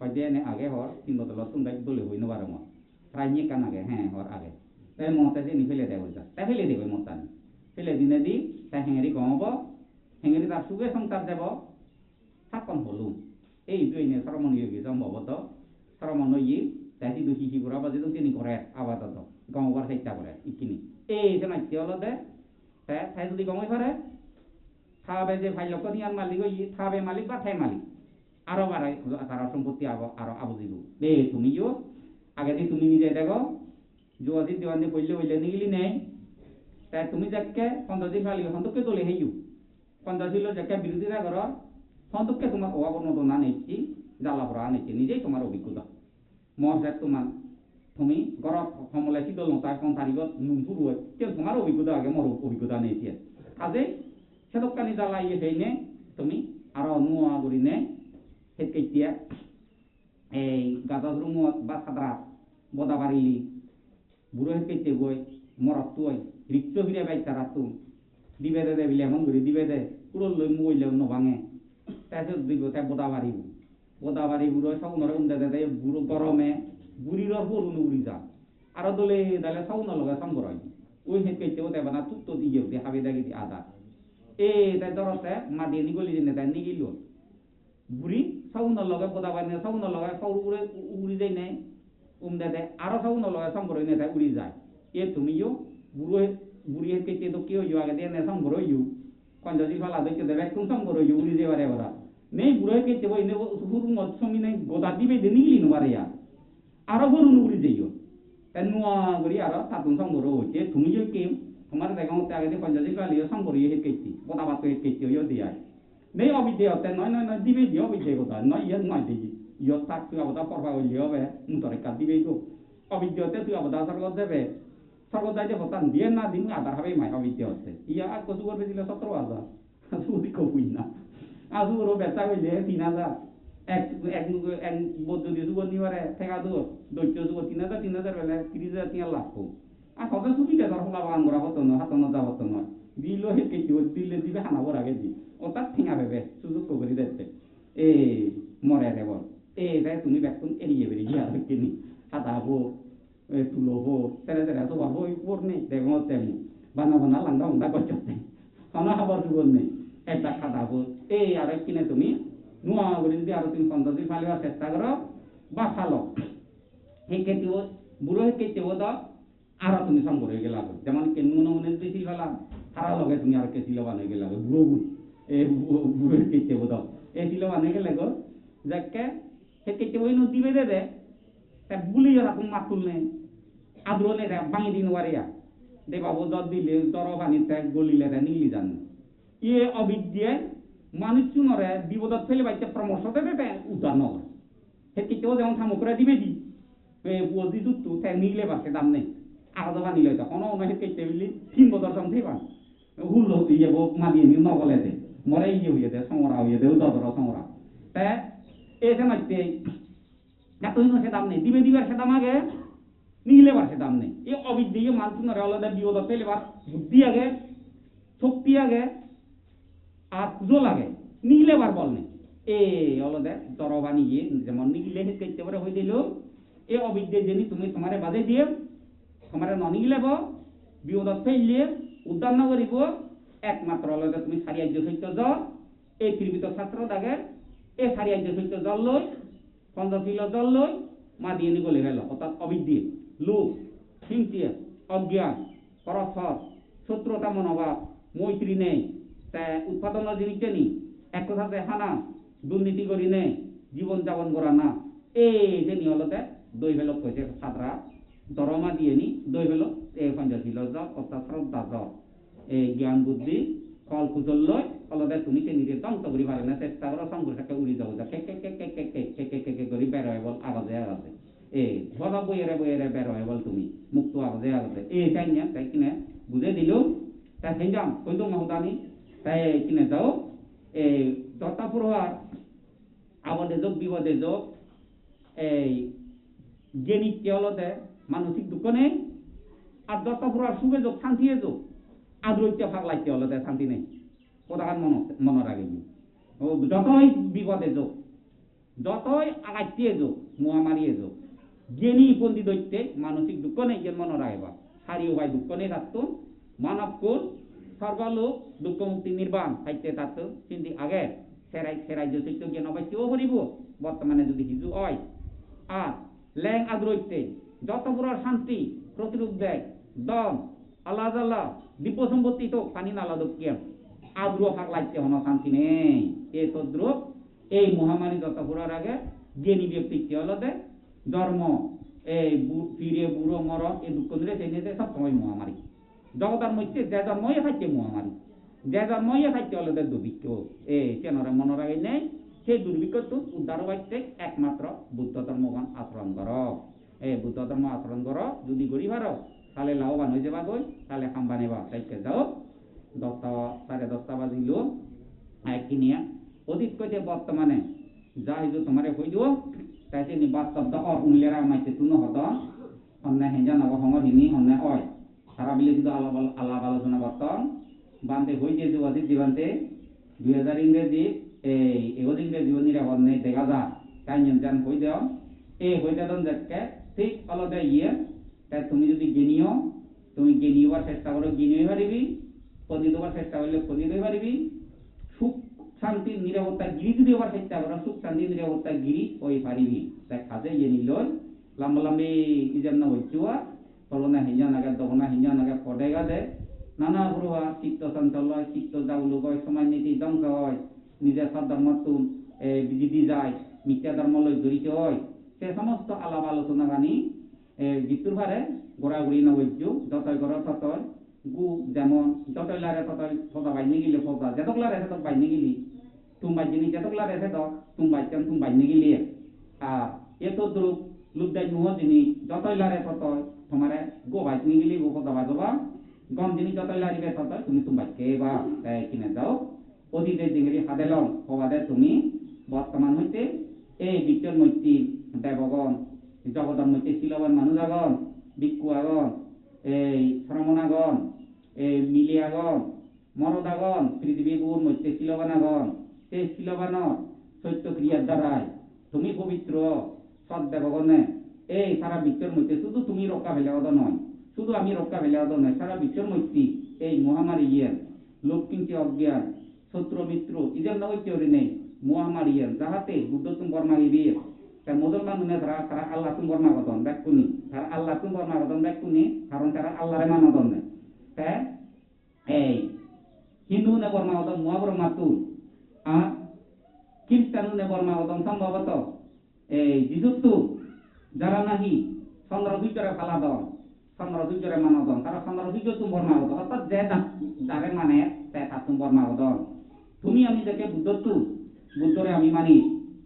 Hoide ene age hor, tin botolottun bek dole hoi no parongor. Prai ni ekkan age, he, hor age. Te mote sini pele de goi ja. Te pele de goi mottani. Pele dinei di, te hengeri gom obo, hengeri tar suge songsar jebo, hakkon holung. Ei idu ene sromon oye gi sombhoboto, sromon oye, te sidu hi hi gora baji dong sini gore apadoto. Gom obar chesta gore, ikkini. Ei se macche olode, te, te judi gom oi pare, tabe je pach lokko tiyar malik oye, tabe malik ba te malik. Aro bare tara sompotti abo, aro abujibo. Be tumiyo, agedi tumi nije dego, Juwa Siddhi bhante bolle bolle nigili nei. Te tumi jekke Panchajil pali hondokke dole heyo. Panchajilo jekke birodita goror, hondokke tomar obabono dona necchi, jala pora necchi, nijei tomar obhiggota. Mor je tomar, tumi gorot homole sidol no tai, hon tarigot nun puro oi, siyen tomar obhiggota age, mor obhiggota nei siyen. Kajei sedokkani jala iye heinei tumi aro nuo gurinei het keitte ei gajo rumot ba sadrat boda barili, buro het keitte goi, morotto oi, rikso pire bej tarattun. Dibe de de bile emon guri dibe de, purol loi mui loi no bange. Te sot dibo te boda baribo. Boda bari buro sogunore um de de de buro gorome, buriror porun uri ja. Aro dole dale sogunor loge songor oi. Ui het keitte ode bana tuttot iye udi habe dagi di ada. E te dorotte madi ani goli jenne te nigilo. Buri sogunor loge boda bari ne sogunor loge sogor ugure uguri jeinei um de de aro sogunor loge songor oinei te uri jai. E tumiyo buro buri het keitte dokke oiyo agede ene songor oiyo. Panchajil pala dokke de bekkun songor oiyo uri jei pare ora. Nei buro het keitte bo ene hurungot sominei goda dibe de nigili no pare ya. Aro porun uri jeiyo. Te nuo guri aro tattun songor oiye. Tumiyo ki tomare degongotte agede Panchajil paliyo songor oiye het keitte. Boda batto het keitte oiyo de ai. Nei obidde otte noi, noi, noi, dibe di obidde goda, noi, iyot noi de. Iyot tak tui aboda porba oile obe, mutor ekka dibe do. Obidde otte tui aboda sorgot jebe. Sorgot jaide pottan diye na din adar habe mai obidde otte. Iya akko sugor bejile sotro hajar. Sugor ikko bui na. A sugoro besa oile tin hajar. Ek, ek, ek bod jodi sugor nibare thega do. Doitto sugor tin hajar, tin hajar bele tiris hajar tiya lagbo. Ar hodo subide dor hola bagan gora hodo noi, hato no ja hodo noi. Dilo het keitte, dile dibe hana bor age di. Otak thenga pebe, sujukko guri dette. E more re bor. E te tumi bekkun eriye beriye ar ekkini. Hada bo, e tulo bo, tere tere sobar bo, bor nei, degongotte mui. Bana bana langa honda gocchotte. Hono habor subor nei. Ekdak hada bo. E aro ekkine tumi, nuo guri jodi aro tumi Panchajil palibar chesta goro, ba palo. Het keitte bo, buro het keitte bo do, aro tumi songor oi gela goi. Jemon ke nuo nuo une jodi sil pala, tara loge tumi aro ke siloban oi gela goi. Buro bu-, e bu-, buro het keitte bo do. E siloban oi gele goi, Jekke, he kettebo ino dibe dede, te buli yo takko mattul nei. Aduro nei te bangi di no pare ya. De babu dor dile, doro pani te golile te nigili jani. Iye obiddye manuchchunore bipodot pelebatte poramorso dede te uddar no oi. He kettebo jemon thamokkore dibe di. Ei buo di juttu te nigilebar sedam nei. Aro do pani loi te hono hono he kette bili tin bodor jom thei pan. Hullo iye bo madi ani no gole de. More iye hoye de, songora hoye de, udo doro songora. Te e senotte, etto hino sedam nei. Dibe dibar sedam age, nigilebar sedam nei. E obiddye manuchchunore olode bipodot pelebar buddhi age, shokti age, ar pujo lage, nigilebar bol nei. E olode doro pani iye, jemon nigile he kettebore hoi dilo, e obiddye jeni tumi tomare bajei diye, tomare no nigilebo, bipodot pelle, uddar no goribo, ekmatro olode tumi sari ajjo sotto jor, e Tripitoko sastro dage, e sari ajjo sotto jor loi, Ponchosil jor loi madi ani goli pelo, orthat obiddye, lobh, hingse, ogyan, porosor, sotruta monobhab, moitri nei, te utpadonor jinisseni ekko sate hana, durniti gurinei jibon japon gorana, ei jeni olode doi pelok hoide sadra, doro madi ani doi pelok, ei Ponchosil jor, orthat sroddha jor. Ei gyan buddhi, phol kujol loi olode tumi tenire dhongso guri parene chesta goro, songgur sakke uri jago ja, kek kek kek kek guri bero ebol agode agode. Ei bodo boyere boyere bero ebol tumi, mukto agode agode. Ei senne te kine bujei dilung, te senjam hoidung na hodani, te kine jao, ei joto purhar abode jok bipode jok, ei genitte olode manosik dukko nei, ar joto purhar suge jok, santiye jok, adroitte paglaitte olode santi nei. Hodagan mono, mono ragei. O, jotoi bipode jok, jotoi agaitte jok, mohamari jok, geni pondit oitte manosik dukko nei, iyen mono rageba. Sari upai dukko nei tattun, manob kul, sorgo lok, dukko mukti nirban paitte tattun sindi age. Serai, serai je sotto gyan obatte o poribo, bortomane jodi hiju oi. Ar leng adroitte, joto purhar santi, protirudhek, dhon, ala jala, dibbo sompotti to pani nala dokken. Aduro paglaitte hono santi nei. E todrup, ei mohamari joto purhar age, geni byaktitte olode, jormo, ei bu-, pire buro moron, ei dukkonire seinei de sob somoi mohamari. Jogodor moddhe je jormo oye thacche mohamari. Je jormo oye thacche olode durbikko. Ei, siyanore mono ragei nei, sei durbikkottun uddar obatte ekmatro Buddho dhormogan asoron goro. Ei Buddho dhormo asoron goro, judi guri paro, tale laboban oi jebagoi, tale ham baneba, sekke jao. Dosta, sare dosta bajilo, ekkine, odit hoite bortomane, ja hiju tomare hoi dibo, te sini bastob do or umilera matte tuno hodon, honne henjan obo hongor hini, honne oi. Tara bile judi alap, alap alochona gotton, bhante hoi diye, Debashish Bhante, dui hajar ingreji, ei, ego ingreji o nire honne dega jar, te iyen jan hoi deyon, ei hoi dedon jekke, thik olode iye, te tumi judi geni o, tumi geni obar chesta goro, geni oi paribi, pondit obar chesta golle pondit oi paribi, suk santi nirapotta giri judi obar chesta goro, suk santi nirapotta giri oi paribi. Te kaje iyeni loi lamba lambi ijen no goccho ar, tolona hinjan age, dogona hinjan age, pode gade, nana purhar chitto sanchol oi, chitto jaguluk oi, somaj niti dhongso oi, nije sat dhormottun, e, biji di jai, miccha dhormo loi jorito oi. Se somosto alap alochona gani, e, jittur pare gora guri no gojjo, jotoi goro totoi, gu jemon jotoi lare totoi poda baj nigile poda, jedok lare sedok baj nigili, tum baj jinis jedok lare sedok, tum bajchan tum baj nigili. Ar e todrup lub dej moho jinis jotoi lare totoi tomare go baj nigilibo, poda baj oba, gom jinis jotoi laribe totoi tumi tum baj kheba, te kine jao. Odite jingiri hadelong, hobade tumi bortoman hoite ei bichor moddhe debogon, jogodor moddhe siloban manuj agon, bhikkhu agon, ei sramon agon, ei mile agon, morot agon, prithibi bur moddhe siloban agon. Sei silobanor sotto kriyar darai tumi pobitro, sot debogone. Ei sara bichor moddhe sudu tumi rokka pele odo noi, sudu ami rokka pele odo noi, sara bichor moddhe ei mohamari iyen lok hingse, ogyan, sotru mitru, ijen no gocche gurinei mohamari iyen, jahate Buddhottun bor magibe. Te Musolman une tara, tara Allahtun bor magodon bekkune, tara Allahtun bor magodon bekkune, karon tara Allahre manodonne. Te ei Hindu une bor magodon Mohabrahmattun, ar Christian-une bor magodon sombhoboto. Ei Jisuttu jara nahi Chandra Surjore paladon, Chandra Surjore manodon, tara Chandra Surjottun bor magodon. Orthat je da-, jare mane te tattun bor magodon. Tumi ami jekke Buddhottu, Buddhore ami mani,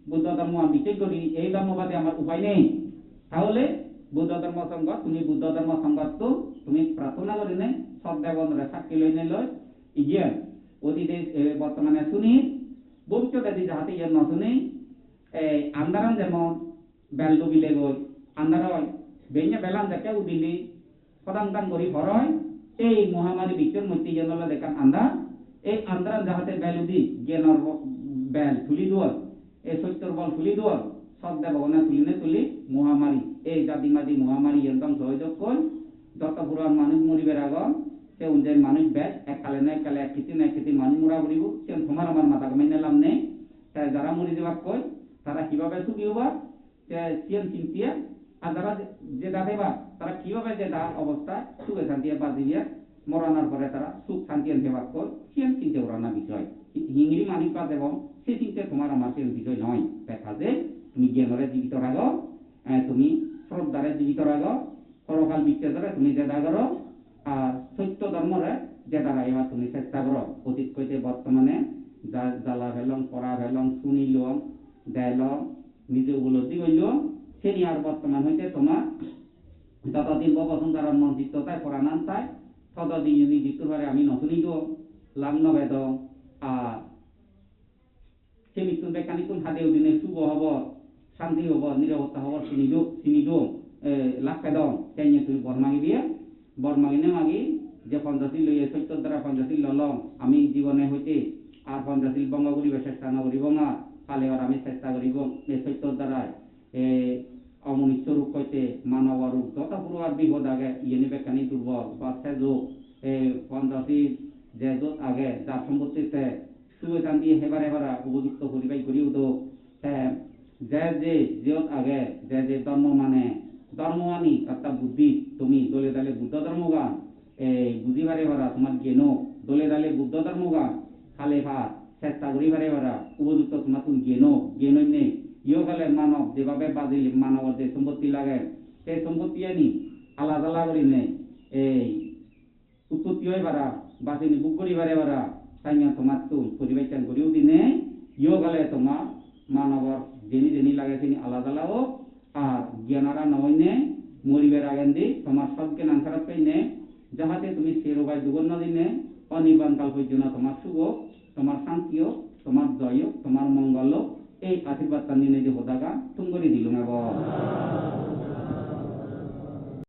Buddho dhormo ami bicchej gori, ei dhormo bade amar upai nei. Tahole Buddho dhormo songho, tumi Buddho dhormo songhottun tumi prarthona gorinei, sot debonore sakki loinei loi, iyan otide, e, bortomane suni, bobissotedi jahate iyan no suni, ei andaran jemon bel dubile goi, andar oi, benne belan jekke udile, podang dang gori por oi, ei mohamari biccor moddhe iyan olode ekkan andar, ei andaran jahate bel udi, gyanor bo-, bel tuli duon, ei sottor bol tuli duon, sot debogune tuline tuli mohamari, ei jadi madi mohamari iyan dongso oi jokkon, joto puran manuj moribar agon, se onujai manuj bej, ekkale na ekkale, ek hitte na ek hitte manuj mora puribo, siyan tomar amar mada gomei ne lab nei, te jara mori jebakkoi, tara kibabe sugi obak, te siyan chinte, ar jara je-, jeda thebak, tara kibabe jeda obostha, suge santiye bajiye, moronor pore tara suk santiye thebakkoi, siyan chinte gorana bisoy. Hi-, hingiri manuj bajebong, se chinte tomar amar siyan bisoy noi. Te kaje tumi gyanore jibito rago, eh, tumi sroddhare jibito rago, porokal bicchejore tumi jeda goro, ar sotto dhormore jeda ragebar tumi chesta goro. Otit hoite bortomane ja-, jala pelong, pora pelong, sunilong, delong, nije upolobdhi gorilong, seni ar bortoman hoite tomar jotodin bhobo songsarot mon chitto thai, poranan thai, totodin jodi jittur pare ami no suni dong, lab no pedong, ar se mrittu bekkanittun hade udine sukho hobor, santi hobor, nirapotta hobor sini do, sini do, eh, lab pedong, te iyan tumi bor magi diye, bor magi ne magi, je Panchashil loye, sottor dhara Panchashil lolong, ami jibone hoite ar Panchashil bhongo guribar chesta no guribong ar, palebar ami chesta guribong, ei sottor dharai, ei omonusso rug hoite manobo rug, joto purokar bipod age, iyeni bekkani durbol ba sejok, ei Panchashil je jot age, jar sompotti te suge santi hebare para upojukto poribesh guri udok. Te je je jiyot age, je je dhormo mane, dhormo mani, orthat Buddhist, tumi dole dale Buddho dhormogan, ei, buji pare para tomar gyan o, dole dale Buddho dhormogan pale par chesta guri pare para upojukto tomattun gyan o, gyan oinei, iyohale manob jebhabe bajile manobor je sompotti lage, se sompotti ani ala jala gurinei, ei, utpotti oi para, ba sini bhog guri pare para, saiyan tomattun poribessan guri udine, iyohale tomar manobor jeni jeni lage sini ala jala ok, ar gyan ara no oine, moribar agendi tomar sot gyan ansarot peinei, jahate tumi se rogai dugon no dine, onirban kal porjonto tomar suk ok, tomar santi ok, tomar joy ok, tomar mongol ok, ei ashirbadtan dinei di hodagan thum guri dilung ebo.